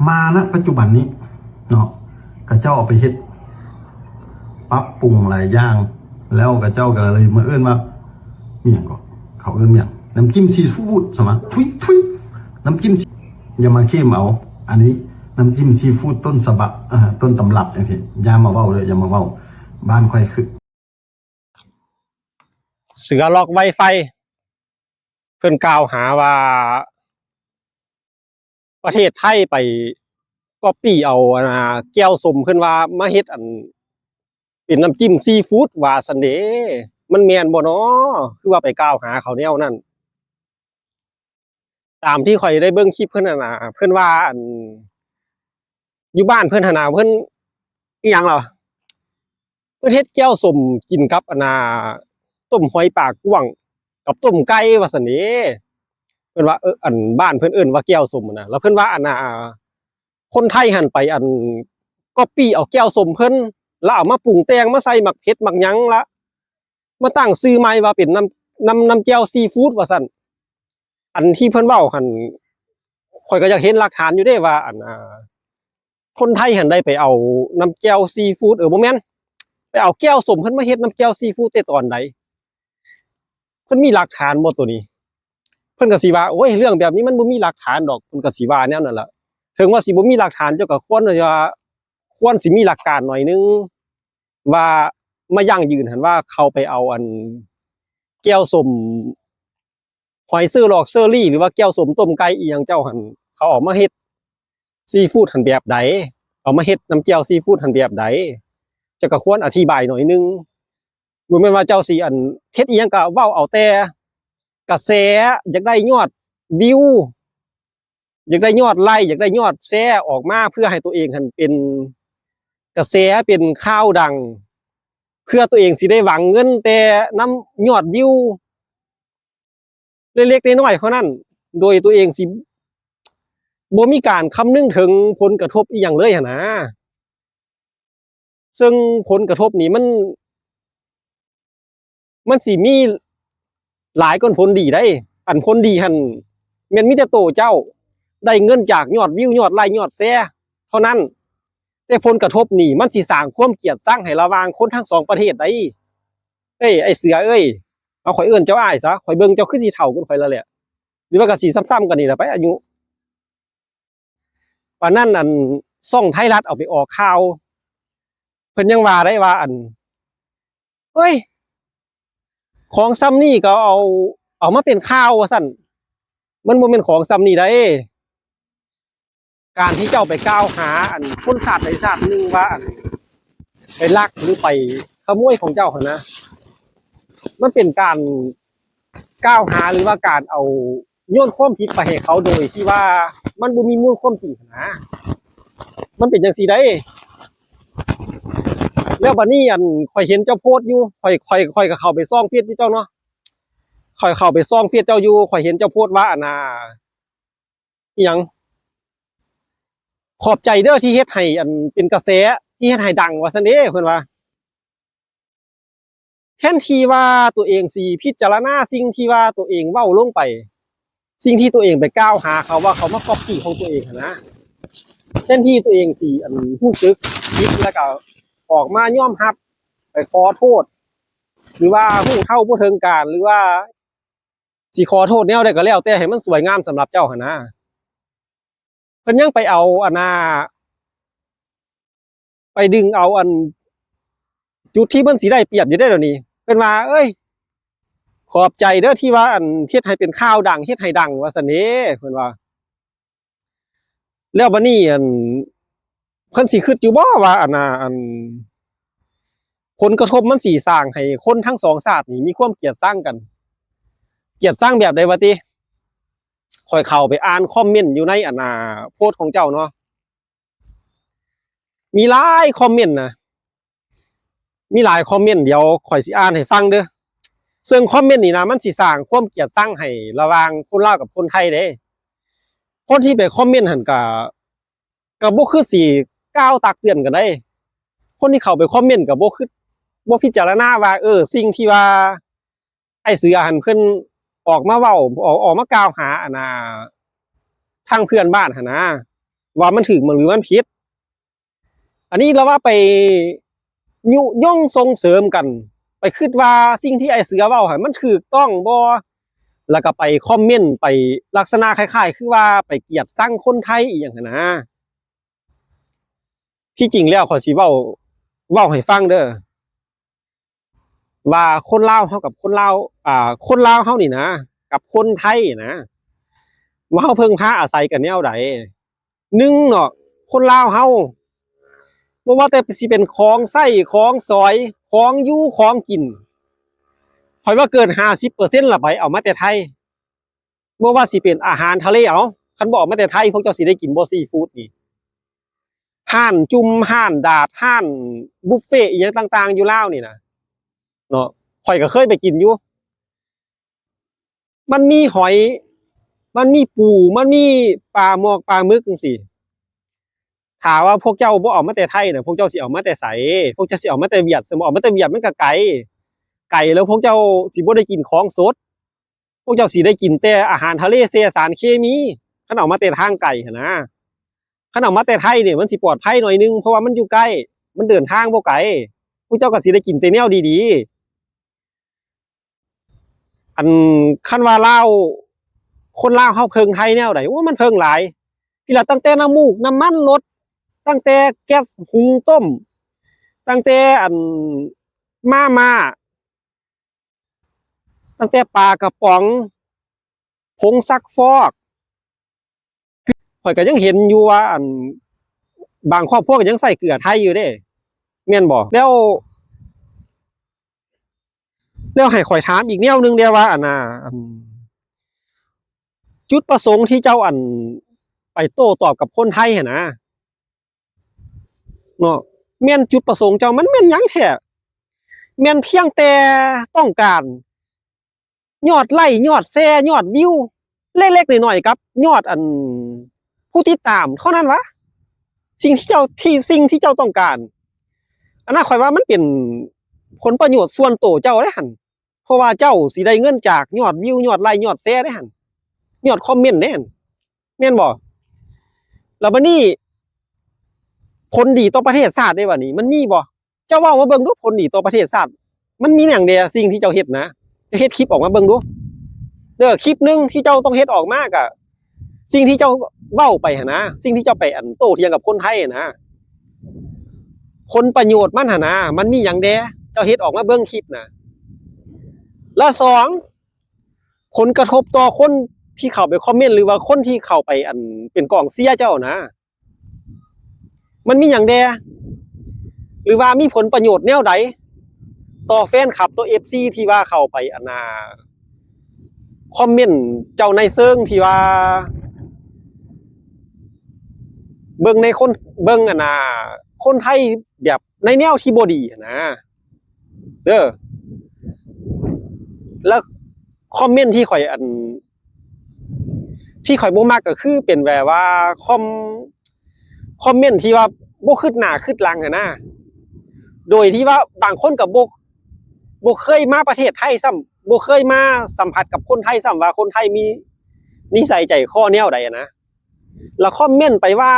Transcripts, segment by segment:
ມານະປັດຈຸບັນນີ້ເນາະ ເຂົາເຈົ້າເອົາໄປເຮັດປັບປຸງຫຼາຍຢ່າງ ແລ້ວເຂົາເຈົ້າກໍເລີຍມາເອີ້ນວ່າ ມີຫຍັງເກາະ ເຂົາເອີ້ນມີຫຍັງ ນ້ຳຈິ້ມຊີຟູດ ສະມະ ທຸຍ ທຸຍ ນ້ຳຈິ້ມ ຢ່າມາເຄມເອົາ ອັນນີ້ນ້ຳຈິ້ມຊີຟູດຕົ້ນສະບັບ ເອີ ຕົ້ນຕຳລັບຈັ່ງຊີ້ ຢ່າມາເວົ້າເດີ ຢ່າມາເວົ້າ ບ້ານຂ້ອຍຄື ເສືອລັອກໄວໄຟ ເພິ່ນກ່າວຫາວ່າ ປະເທດໄທໄປກັອບປີ້ເອົາ ອັນນ່າ ແຈ່ວສົ້ມເພິ່ນວ່າມາເຮັດ ອັນ ເປັນນ້ຳຈິ້ມຊີຟູດວ່າຊັ້ນເດ ມັນແມ່ນບໍ່ນໍ? ຄືວ່າໄປກ່າວຫາເຂົາແນວນັ້ນ. ຕາມທີ່ຂ້ອຍໄດ້ເບິ່ງຄລິບເພິ່ນຫັ້ນນະ ເພິ່ນວ່າ ອັນ ຢູ່ບ້ານເພິ່ນຫັ້ນນະ ເພິ່ນ ອີ່ຫຍັງລະ ເພິ່ນເຮັດແຈ່ວສົ້ມກິນກັບ ອັນນ່າ ຕົ້ມຫອຍປາກກວ້າງ ກັບຕົ້ມໄກ່ວ່າຊັ້ນເດ ເພິ່ນວ່າ ເອີ ອັນ ບ້ານເພິ່ນເອີ້ນວ່າແຈ່ວສົ້ມຫັ້ນນະ ແລ້ວເພິ່ນວ່າ ອັນນ່າ ຄົນໄທຫັ້ນໄປ ອັນ ກັອບປີ້ເອົາແຈ່ວສົ້ມເພິ່ນ ແລ້ວເອົາມາປຸງແຕ່ງ ມາໃສ່ໝາກເຜັດໝາກຫຍັງ ແລ້ວມາຕັ້ງຊື່ໃໝ່ວ່າເປັນນ້ຳ ນ້ຳ ນ້ຳແຈ່ວຊີຟູດວ່າຊັ້ນ. ອັນທີ່ເພິ່ນເວົ້າຫັ້ນ ຂ້ອຍກໍຢາກເຫັນຫຼັກຖານຢູ່ເດ້ວ່າ ອັນ ອ່າ ຄົນໄທຫັ້ນໄດ້ໄປເອົານ້ຳແຈ່ວຊີຟູດ ເອີ ບໍ່ແມ່ນ ໄປເອົາແຈ່ວສົ້ມເພິ່ນມາເຮັດນ້ຳແຈ່ວຊີຟູດແຕ່ຕອນໃດ? ເພິ່ນມີຫຼັກຖານບໍ່ໂຕນີ້? ເພິ່ນກໍຊິວ່າ ໂອ້ຍ ເລື່ອງແບບນີ້ມັນບໍ່ມີຫຼັກຖານດອກ ເພິ່ນກໍຊິວ່າແນວນັ້ນລະ. ເຖິງວ່າຊິບໍ່ມີຫຼັກຖານ ເຈົ້າກໍຄວນວ່າ ຄວນຊິມີຫຼັກການໜ້ອຍໜຶ່ງ ວ່າມາຢັ້ງຢືນຫັ້ນວ່າ ເຂົາໄປເອົາ ອັນ ແຈ່ວສົ້ມ ຫອຍເຊີລອກເຊີຣີ ຫຼືວ່າແຈ່ວສົ້ມຕົ້ມໄກ່ອີ່ຫຍັງເຈົ້າຫັ້ນ ເຂົາເອົາມາເຮັດຊີຟູດຫັ້ນແບບໃດ? ເອົາມາເຮັດນ້ຳແຈ່ວຊີຟູດຫັ້ນແບບໃດ? ເຈົ້າກໍຄວນອະທິບາຍໜ້ອຍໜຶ່ງ. ບໍ່ແມ່ນວ່າເຈົ້າຊິ ອັນ ເຮັດອີ່ຫຍັງກໍເວົ້າເອົາແຕ່ກະແສ ຢາກໄດ້ຍອດວິວ ຢາກໄດ້ຍອດໄລ ຢາກໄດ້ຍອດແຊອອກມາ ເພື່ອໃຫ້ຕົວເອງຫັ້ນເປັນກະແສ ເປັນຂ່າວດັງ ເພື່ອຕົວເອງຊິໄດ້ຫວັງເງິນແຕ່ນຳຍອດວິວ ເລັກໆນ້ອຍໆເທົ່ານັ້ນ ໂດຍຕົວເອງຊິບໍ່ມີການຄຳນຶງເຖິງຜົນກະທົບອີ່ຫຍັງເລີຍຫັ້ນນາ. ເຊິ່ງຜົນກະທົບນີ້ມັນ ມັນຊິມີຫຼາຍກວ່າຜົນດີໃດ໋. ອັນຜົນດີຫັ້ນແມ່ນມີແຕ່ໂຕເຈົ້າໄດ້ເງິນຈາກຍອດວິວ ຍອດໄລ ຍອດແຊເທົ່ານັ້ນ, ແຕ່ຜົນກະທົບນີ້ມັນຊິສ້າງຄວາມກຽດຊັງໃຫ້ລະຫວ່າງຄົນທັງສອງປະເທດໃດ໋. ເອີຍ ອ້າຍເສືອເອີຍ ເອົາ ຂ້ອຍເອີ້ນເຈົ້າອ້າຍຊະ ຂ້ອຍເບິ່ງເຈົ້າຄືຊິເຖົ້າກວ່າຂ້ອຍແລ້ວແຫຼະ ຫຼືວ່າກໍຊິສ່ຳໆກັນນີ້ແຫຼະໄປອາຍຸ. ປານນັ້ນ ອັນ ຊ່ອງໄທລັດເອົາໄປອອກຂ່າວ ເພິ່ນຍັງວ່າໄດ້ວ່າ ອັນ ເອີຍ ຂອງຊ່ຳນີ້ກໍເອົາ ເອົາມາເປັນຂ່າວວ່າຊັ້ນ. ມັນບໍ່ແມ່ນຂອງຊ່ຳນີ້ໃດ໋ ການທີ່ເຈົ້າໄປກ່າວຫາ ອັນ ຄົນຊາດໃດຊາດໜຶ່ງວ່າ ອັນ ໄປລັກ ຫຼື ໄປຂະໂມຍຂອງເຈົ້າຫັ້ນນະ ມັນເປັນການ ກ່າວຫາ ຫຼືວ່າການເອົາໂຍນຄວາມຜິດໄປໃຫ້ເຂົາ ໂດຍທີ່ວ່າມັນບໍ່ມີມູນຄວາມຈິງຫັ້ນນະ ມັນເປັນຈັ່ງຊີ້ໃດ໋. ແລ້ວບັດນີ້ ອັນ ຂ້ອຍເຫັນເຈົ້າໂພສຢູ່ ຂ້ອຍ ຂ້ອຍ ຂ້ອຍກໍເຂົ້າໄປສ່ອງເຟສຢູ່ເຈົ້າເນາະ ຂ້ອຍເຂົ້າໄປສ່ອງເຟສເຈົ້າຢູ່ ຂ້ອຍເຫັນເຈົ້າໂພສວ່າ ອັນນ່າ ອີ່ຫຍັງ ຂອບໃຈເດີທີ່ເຮັດໃຫ້ ອັນ ເປັນກະແສ ທີ່ເຮັດໃຫ້ດັງວ່າຊັ້ນເດ ເພິ່ນວ່າ. ແທນທີ່ວ່າຕົວເອງຊິພິຈາລະນາສິ່ງທີ່ວ່າຕົວເອງເວົ້າລົງໄປ ສິ່ງທີ່ຕົວເອງໄປກ່າວຫາເຂົາວ່າເຂົາມາກັອບປີ້ຂອງຕົວເອງຫັ້ນນະ ແທນທີ່ຕົວເອງຊິ ອັນ ຮູ້ສຶກຜິດ ແລ້ວກໍອອກມາຍອມຮັບ ໄປຂໍໂທດ ຫຼືວ່າຮູ້ເທົ່າບໍ່ເຖິງການ ຫຼືວ່າຊິຂໍໂທດແນວໃດກໍແລ້ວແຕ່ ໃຫ້ມັນສວຍງາມສຳລັບເຈົ້າຫັ້ນນະ. ເພິ່ນຍັງໄປເອົາ ອັນນ່າ ໄປດຶງເອົາ ອັນ ຈຸດທີ່ມັນຊິໄດ້ປຽບຢູ່ເດ້ດຽວນີ້ ເພິ່ນວ່າ ເອີຍ ຂອບໃຈເດີທີ່ວ່າ ອັນ ເຮັດໃຫ້ເປັນຂ່າວດັງ ເຮັດໃຫ້ດັງວ່າຊັ້ນເດ ເພິ່ນວ່າ. ແລ້ວບັດນີ້ ອັນ ເພິ່ນຊິຄິດຢູ່ບໍ່ວ່າ ອັນນ່າ ອັນ ຜົນກະທົບມັນຊິສ້າງໃຫ້ຄົນທັງສອງຊາດນີ້ມີຄວາມກຽດຊັງກັນ ກຽດຊັງແບບໃດວະຕິ? ຂ້ອຍເຂົ້າໄປອ່ານຄອມເມັນຢູ່ໃນ ອັນນ່າ ໂພສຂອງເຈົ້າເນາະ ມີຫຼາຍຄອມເມັນນະ ມີຫຼາຍຄອມເມັນ ດຽວຂ້ອຍຊິອ່ານໃຫ້ຟັງເດີ. ເຊິ່ງຄອມເມັນນີ້ນະ ມັນຊິສ້າງຄວາມກຽດຊັງໃຫ້ລະຫວ່າງຄົນລາວກັບຄົນໄທເດ້. ຄົນທີ່ໄປຄອມເມັນຫັ້ນກະ ກະບໍ່ຄືຊິກ່າວຕັກເຕືອນກັນໃດ໋. ຄົນທີ່ເຂົ້າໄປຄອມເມັນກະບໍ່ຄື ບໍ່ພິຈາລະນາວ່າ ເອີ ສິ່ງທີ່ວ່າ ອ້າຍເສືອຫັ້ນເພິ່ນອອກມາເວົ້າ ອອກ ອອກມາກ່າວຫາ ອັນນ່າ ທາງເພື່ອນບ້ານຫັ້ນນະ ວ່າມັນຖືກ ຫຼື ມັນຜິດ. ອັນນີ້ລະວ່າໄປຍຸຍົງສົ່ງເສີມກັນ ໄປຄິດວ່າສິ່ງທີ່ອ້າຍເສືອເວົ້າຫັ້ນມັນຖືກຕ້ອງບໍ່ ແລ້ວກໍໄປຄອມເມັນ ໄປລັກສະນະຄ້າຍໆຄືວ່າໄປກຽດຊັງຄົນໄທອີ່ຫຍັງຫັ້ນນະ. ທີ່ຈິງແລ້ວຂ້ອຍຊິເວົ້າ ເວົ້າໃຫ້ຟັງເດີ້ ວ່າຄົນລາວເຮົາກັບຄົນລາວ ອ່າ ຄົນລາວເຮົານີ້ນະ ກັບຄົນໄທນະ ວ່າເຮົາເພິ່ງພາອາໄສກັນແນວໃດ? ໜຶ່ງເນາະ ຄົນລາວເຮົາ ບໍ່ວ່າແຕ່ຊິເປັນຂອງໃຊ້ ຂອງສອຍ ຂອງຢູ່ ຂອງກິນ ຂ້ອຍວ່າເກີນຫ້າສິບເປີເຊັນລະໄປ ເອົາມາແຕ່ໄທ. ບໍ່ວ່າຊິເປັນອາຫານທະເລ ເອົາ ຄັນບໍ່ເອົາມາແຕ່ໄທ ພວກເຈົ້າຊິໄດ້ກິນບໍ່ ຊີຟູດນີ້? ຮ້ານຈຸ່ມ ຮ້ານດາດ ຮ້ານບຸບເຟອີ່ຫຍັງຕ່າງໆຢູ່ລາວນີ້ນະ ເນາະ ຂ້ອຍກໍເຄີຍໄປກິນຢູ່ ມັນມີຫອຍ ມັນມີປູ ມັນມີປາໝອກ ປາໝຶກຈັ່ງຊີ້. ຖ້າວ່າພວກເຈົ້າບໍ່ເອົາມາແຕ່ໄທນະ ພວກເຈົ້າຊິເອົາມາແຕ່ໃສ? ພວກເຈົ້າຊິເອົາມາແຕ່ຫວຽດຊັ້ນບໍ? ເອົາມາແຕ່ຫວຽດມັນກໍໄກ ໄກແລ້ວ ພວກເຈົ້າຊິບໍ່ໄດ້ກິນຂອງສົດ. ພວກເຈົ້າຊິໄດ້ກິນແຕ່ອາຫານທະເລແຊ່ສານເຄມີ ຄັນເອົາມາແຕ່ທາງໄກຫັ້ນນະ. ຄັນເອົາມາແຕ່ໄທນີ້ ມັນຊິປອດໄພໜ້ອຍໜຶ່ງ ເພາະວ່າມັນຢູ່ໃກ້ ມັນເດີນທາງບໍ່ໄກ ພວກເຈົ້າກໍຊິໄດ້ກິນແຕ່ແນວດີໆ. ອັນ ຄັນວ່າລາວ ຄົນລາວເຮົາເພິ່ງໄທແນວໃດ? ໂອ້ ມັນເພິ່ງຫຼາຍ ພີ້ລະ ຕັ້ງແຕ່ນ້ຳມູກ ນ້ຳມັນລົດ ຕັ້ງແຕ່ແກັສຫຸງຕົ້ມ ຕັ້ງແຕ່ ອັນ ມາມ່າ ຕັ້ງແຕ່ປາກະປ໋ອງ ຜົງຊັກຟອກ ຂ້ອຍກໍຍັງເຫັນຢູ່ວ່າ ອັນ ບາງຄອບຄົວກໍຍັງໃຊ້ເກືອໄທຢູ່ເດ້ ແມ່ນບໍ່? ແລ້ວ ແລ້ວໃຫ້ຂ້ອຍຖາມອີກແນວໜຶ່ງແດ່ວ່າ ອັນນ່າ ອັນ ຈຸດປະສົງທີ່ເຈົ້າ ອັນ ໄປໂຕ້ຕອບກັບຄົນໄທຫັ້ນນະ ເນາະ ແມ່ນຈຸດປະສົງເຈົ້າມັນແມ່ນຫຍັງແທ້? ແມ່ນພຽງແຕ່ຕ້ອງການຍອດໄລ້ ຍອດແຊ ຍອດວິວເລັກໆນ້ອຍໆ ກັບຍອດ ອັນ ຜູ້ຕິດຕາມເທົ່ານັ້ນຫວາ? ສິ່ງທີ່ເຈົ້າ ທີ່ ສິ່ງທີ່ເຈົ້າຕ້ອງການ ອັນນັ້ນຂ້ອຍວ່າມັນເປັນຜົນປະໂຫຍດສ່ວນໂຕເຈົ້າເດ້ຫັ້ນ ເພາະວ່າເຈົ້າຊິໄດ້ເງິນຈາກຍອດວິວ ຍອດໄລ້ ຍອດແຊເດ້ຫັ້ນ ຍອດຄອມເມັນເດ້ຫັ້ນ ແມ່ນບໍ່? ແລ້ວບັດນີ້ ຜົນດີຕໍ່ປະເທດຊາດເດ້ບັດນີ້ ມັນມີບໍ່? ເຈົ້າເວົ້າມາເບິ່ງດູ ຜົນດີຕໍ່ປະເທດຊາດ ມັນມີຫຍັງແດ່? ສິ່ງທີ່ເຈົ້າເຮັດນະ ເຮັດຄລິບອອກມາເບິ່ງດູເດີ ຄລິບໜຶ່ງທີ່ເຈົ້າຕ້ອງເຮັດອອກມາ ກະສິ່ງທີ່ເຈົ້າເວົ້າໄປຫັ້ນນະ ສິ່ງທີ່ເຈົ້າໄປ ອັນ ໂຕ້ຖຽງກັບຄົນໄທຫັ້ນນະ ຜົນປະໂຫຍດມັນຫັ້ນນະ ມັນມີຫຍັງແດ່? ເຈົ້າເຮັດອອກມາເບິ່ງຄລິບນະ. ລະສອງ ຜົນກະທົບຕໍ່ຄົນທີ່ເຂົ້າໄປຄອມເມັນ ຫຼືວ່າຄົນທີ່ເຂົ້າໄປ ອັນ ເປັນກອງເຊຍເຈົ້ານະ ມັນມີຫຍັງແດ່? ຫຼືວ່າມີຜົນປະໂຫຍດແນວໃດຕໍ່ແຟນຄລັບ ຕໍ່ເອັຟຊີ ທີ່ວ່າເຂົ້າໄປ ອັນນ່າ ຄອມເມັນເຈົ້າໃນເຊີງທີ່ວ່າ ເບິ່ງໃນຄົນ ເບິ່ງ ອັນນ່າ ຄົນໄທແບບໃນແນວທີ່ບໍ່ດີຫັ້ນນະ ເດີ ແລ້ວຄອມເມັນທີ່ຂ້ອຍ ອັນ ທີ່ຂ້ອຍບໍ່ມັກກໍຄືເປັນແບບວ່າຄອມ ຄອມເມັນທີ່ວ່າບໍ່ຄິດໜ້າຄິດຫຼັງຫັ້ນນະ ໂດຍທີ່ວ່າບາງຄົນກໍບໍ່ ບໍ່ເຄີຍມາປະເທດໄທຊ້ຳ ບໍ່ເຄີຍມາສຳຜັດກັບຄົນໄທຊ້ຳ ວ່າຄົນໄທມີນິໄສໃຈຄໍແນວໃດຫັ້ນນະ ລະຄອມເມັນໄປວ່າ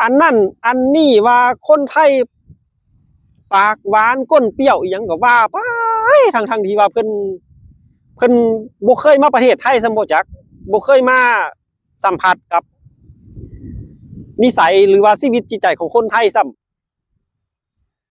ອັນນັ້ນອັນນີ້ ວ່າຄົນໄທປາກຫວານກົ້ນປຽວອີ່ຫຍັງກໍວ່າໄປ ທັງໆທີ່ວ່າເພິ່ນ ເພິ່ນບໍ່ເຄີຍມາປະເທດໄທຊ້ຳບໍ່ຈັກ ບໍ່ເຄີຍມາສຳຜັດກັບນິໄສ ຫຼືວ່າຊີວິດຈິດໃຈຂອງຄົນໄທຊ້ຳ